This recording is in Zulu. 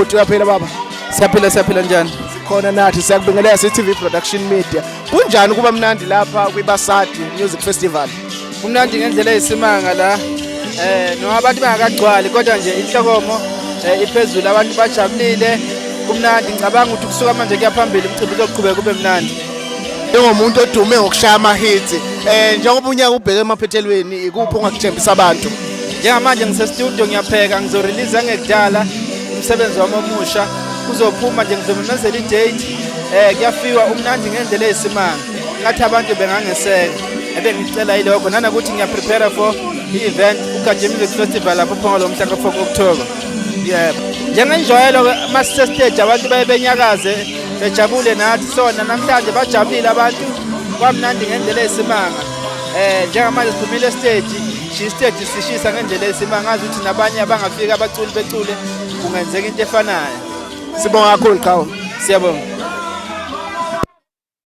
Uthi uyaphila baba? Siyaphila, siyaphila, njani? Sikhona nathi, siyakubingelela siyi-TV Production Media. Kunjani kuba mnandi lapha kwiBasadi Music Festival? Kumnandi ngendlela eyisimanga la. Noma abantu bengakagcwali kodwa nje inhlokomo iphezulu, abantu bajabulile. Kumnandi, ngicabanga ukuthi kusuka manje kuya phambili umcimbi uzoqhubeka ube mnandi. Njengomuntu odume ngokushaya ama-hits, njengoba unyaka ubheke emaphethelweni, ikuphi ongakuthembisa abantu? Njengamanje ngise-studio ngiyapheka, ngizorelease ngekudala umsebenzi wami omusha. Uzophuma nje, ngizomemezela i-date. Kuyafiwa umnandi ngendlela eyisimanga. Ngathi abantu bengangeseka. Ebengicela yilokho nanokuthi ngiyaprepare for i-event uGaje Music Festival lapho Phongolo mhla ka-4 October. Yebo. Njengenjwayelo masise stage abantu baye benyakaze bejabule nathi sona namhlanje bajabulile abantu, kwamnandi ngendlela eyisimanga. Njengamanje siphumile stage, shi stage sishisa ngendlela eyisimanga, ngazi ukuthi nabanye abangafika abaculi becule kungenzeka into efanayo. Sibonga kakhulu, qhawe. Siyabonga.